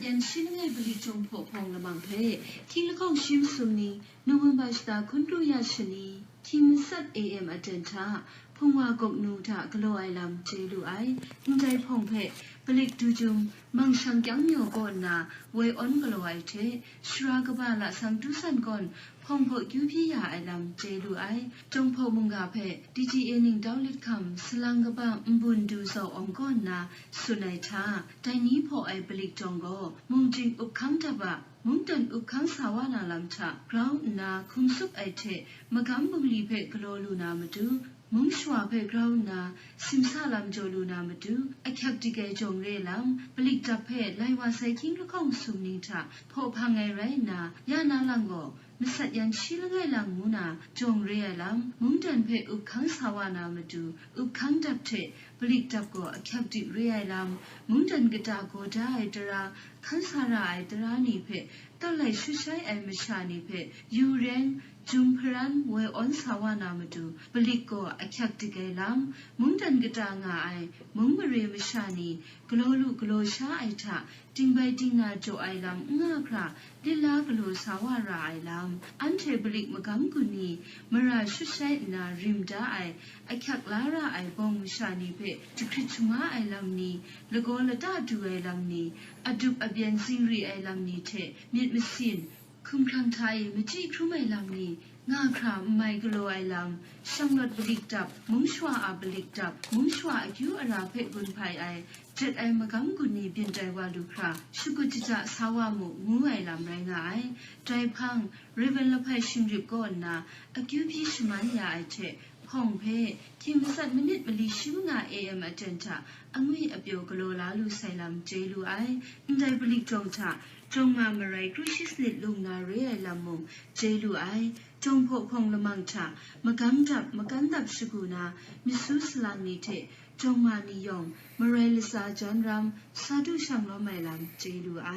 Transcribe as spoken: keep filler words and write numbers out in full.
Yan shi langai Palik Jawng Hpaw Hpawng lamang hpe, hkying lahkawng shi masum ni, November shata hkun kru ya shani, hkying matsat A M aten hta, Hpungwa Gawknu hta galaw ai lam chye lu ai. Ndai hpawng hpe, Palik Dujum, Mangshang Kyang Myaw kaw nna, woi awn galaw ai hte, Shara kaba Lasang Tusan Kawn, hpawng hpaw kyu hpyi ya ai lam chye lu ai. Jawng Hpaw mungga hpe D G A ningtau lit hkam salang kaba Nbun Du Zau Awng kaw nna tsun ai hta, dai ni hpaw ai Palik Jawng gaw, mung jing up hkang dap a, mungdan up hkang sa wa na lam hta grau nna hkum tsup ai hte, magam bungli hpe galaw lu na matu, mung shawa hpe grau nna simsa lam jaw lu na matu, ahkyak dik ai jawng re ai lam, Palik dap hpe lai wa sai hkying lahkawng sum ning hta hpaw hpang ai rai nna, ya na lang gaw, matsat yan shi langai lang ngu na jawng re ai lam, mungdan hpe up hkang sa wa na matu, up hkang dap hte Palik dap gaw ahkyak dik re ai lam, mungdan kata gaw da ai tara, hkan sa ra ai tara ni hpe, tawlai shut shai ai masha ni hpe, yu reng, jum hparan, woi awn sa wa na matu, Palik gaw ahkyak dik ai lam, mungdan kata nga ai, mung mare masha ni, galaw lu galaw sha ai hta, dingbai dingna jaw ai lam n nga hkra, lila galaw sa wa ra ai lam, anhte Palik magam gun ni, mara shut shai nna rim da ai, ahkyak la ra ai bawng masha ni hpe, jahkrit shangra ai lam ni, lagaw lata du ai lam ni, adup abyen zingri ai lam ni hte myit masin, hkumhkrang hta e machyi hkrum ai lam ni, nga hkra n mai galaw ai lam, shanglawt Palik dap, mung shawa a Palik dap, mung shawa akyu ara hpe gun hpai ai, jet ai magam gun ni byin tai wa lu hkra, shakut jahta sa wa mu, ngu ai lam rai nga ai. Dai hpang, Rev. Lahpai Shingrip kaw nna akyu hpyi shaman ya ai hte, hpawng hpe, hkying matsat manit mali shi manga A M aten hta angwi apyaw galaw la lu sai lam chye lu ai. Ndai Palik Jawng hta, jawng nga marai kru shi sanit lung na re ai lam mung chye lu ai. Jawng Hpaw Hpawng lamang hta, magam dap, makan dap shagu na, myit su salang ni hte, jawng nga ni yawng, marai latsa jan ram, sa du shang lawm ai lam chye lu ai.